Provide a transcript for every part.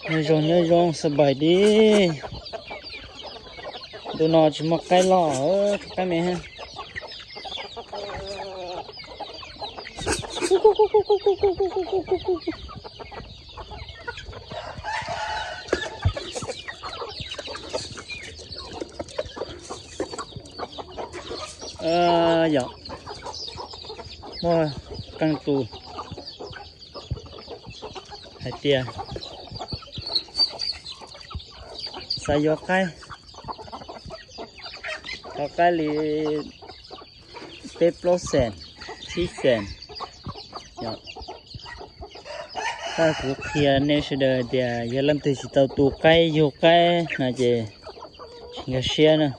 Nyob zoo nyob zoo xab npais di. Ntu no tsis muaj qaib loj, qaib me. Yog muaj qee tus hais tias xav yuav qaib, yuav qaib li peb plaub xees, tsib xees. Tab kuv qhia nej sawv daws tias yog leej twg tsis tau tu qaib yug qaib no ces tsis nkag siab na.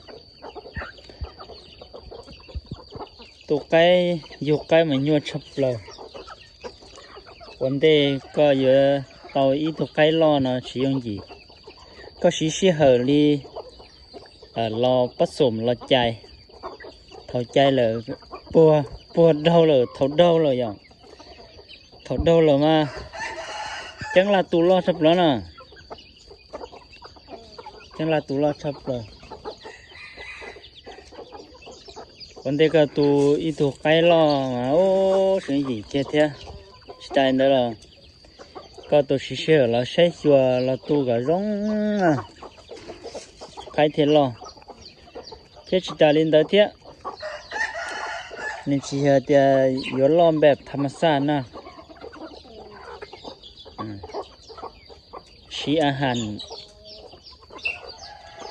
Tu qaib yug qaib mas nyuaj tshaj plaws. Ua ntej koj yuav tau ib tug qaib loj no tsis yooj yim. Koj siv sij hawm li los pab xom los cais. Thaum cais lawm, puag, puag daug lawm, thaum daug lawm yom. Thaum daug lawm mas ceeb laj tu loj tshaj plaws na. Ceeb laj tu loj tshaj plaws. Ua ntej koj tu ib tug qaib loj mas ub, tsis yooj yim kiag thiab. Tsis tas li ntawd los koj tus siv sij hawm los saib xyuas los tu kom zoo, qaib thiaj loj. Thiab tsis tas li ntawd thiab, nws tsis yog tias yuav loj npem tham mas xaj na. Siv a has,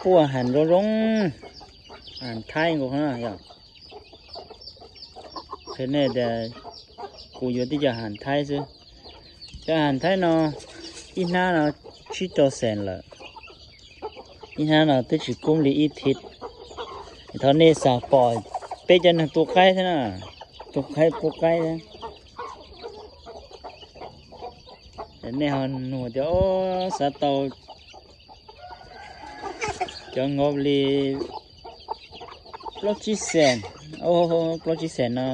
pub a has zoo zoo, a has thaib nkaus na yom. Qhia nej tias kuv yuav tib co a has thaib xwb. Cov a has thaib no ib hnab no tsib rau xees lawm. Ib hnab no twb tsis kub li ib thiv. Thov nej xav pom peb cov neeg tu qaib thiab na, tu qaib pub qaib thiab. Nej ho nug tias xav tau cov ngov li plaub tsib xees, plaub tsib xees no,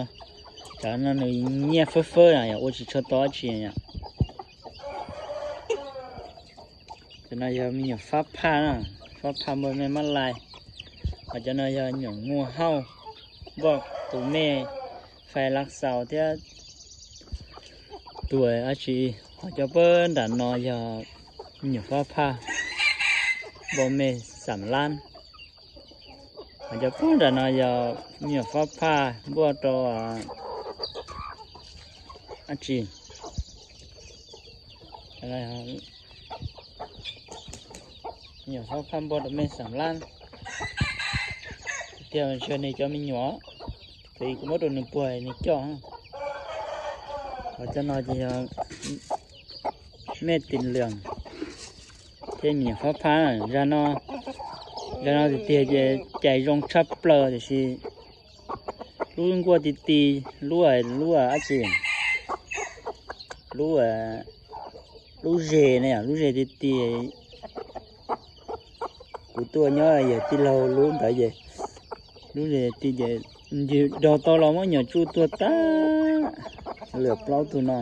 cov no nws nyiaj fawb fawb na yom, ua tsis tshua tau dab tsi yom. Cov no yog me nyuam fab phaj na, fab phaj npoj mej mab lais. Ho cov no yog nyuam muag hauj, npoj tus mej fais lav xaus thiab tus dab tsi. Ho cov puag nram no yog me nyuam fab phaj npoj mej xam lab. Ho cov puag nram no yog me nyuam fab phaj npoj rau dab tsi. Me nyuam fab phaj npoj rau mej xam lab. Tiag, ntshe nws cov me nyuam, kuv muab rau nws puag nws coj. Ho cov no ces yog mej tis lwm thiab me nyuam fab phaj. Zag no, zag no tiag tiag ces cais zoo tshaj plaws tiam sis lub nkuaj ti ti, lub, lub dab tsi, lub, lub zes ne, lub zes ti ti. Kuv tuaj nyob yog tij laug lub ntawd ces lub zes ti ces nws dog tau los muab nyuam tsuj tuag tag, lwm plaub tug no.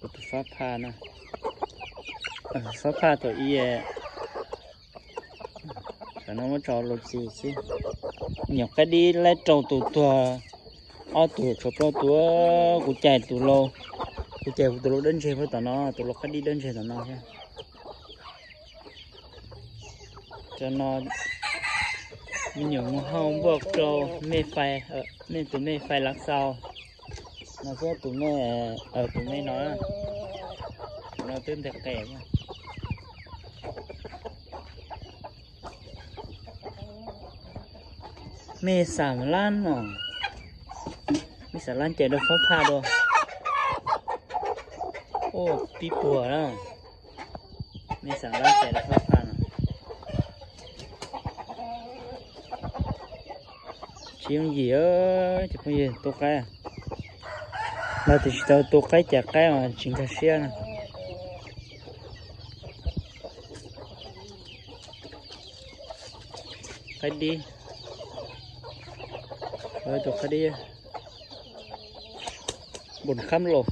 Kuv tus fab phaj no, fab phaj thaum ub, tam no muab tso los txi xwb. Nyuam qaib dib laib rau tus tuag, ob tug tshuav plaub tus. Kuv cais tus lau, kuv cais kuv tus lau dawb ntseg puag tom no, tus lau qaib dib dawb ntseg tom no thiab. Cov no me nyuam muag hauj npoj rau mej fais, mej tus mej fais lav xaus no thiab tus mej, tus mej no, tus no twb nteg qes. Mej xam lab no, mej xam lab cais rau fab phaj dua. Ua pib puag na, mej xam lab cais rau fab phaj no. Tsis yooj yim, cov phooj ywg, tu qaib. Leej twg tsis tau tu qaib cais qaib mas tsis nkag siab na. Qaib dib, tus qaib dib npun khab los.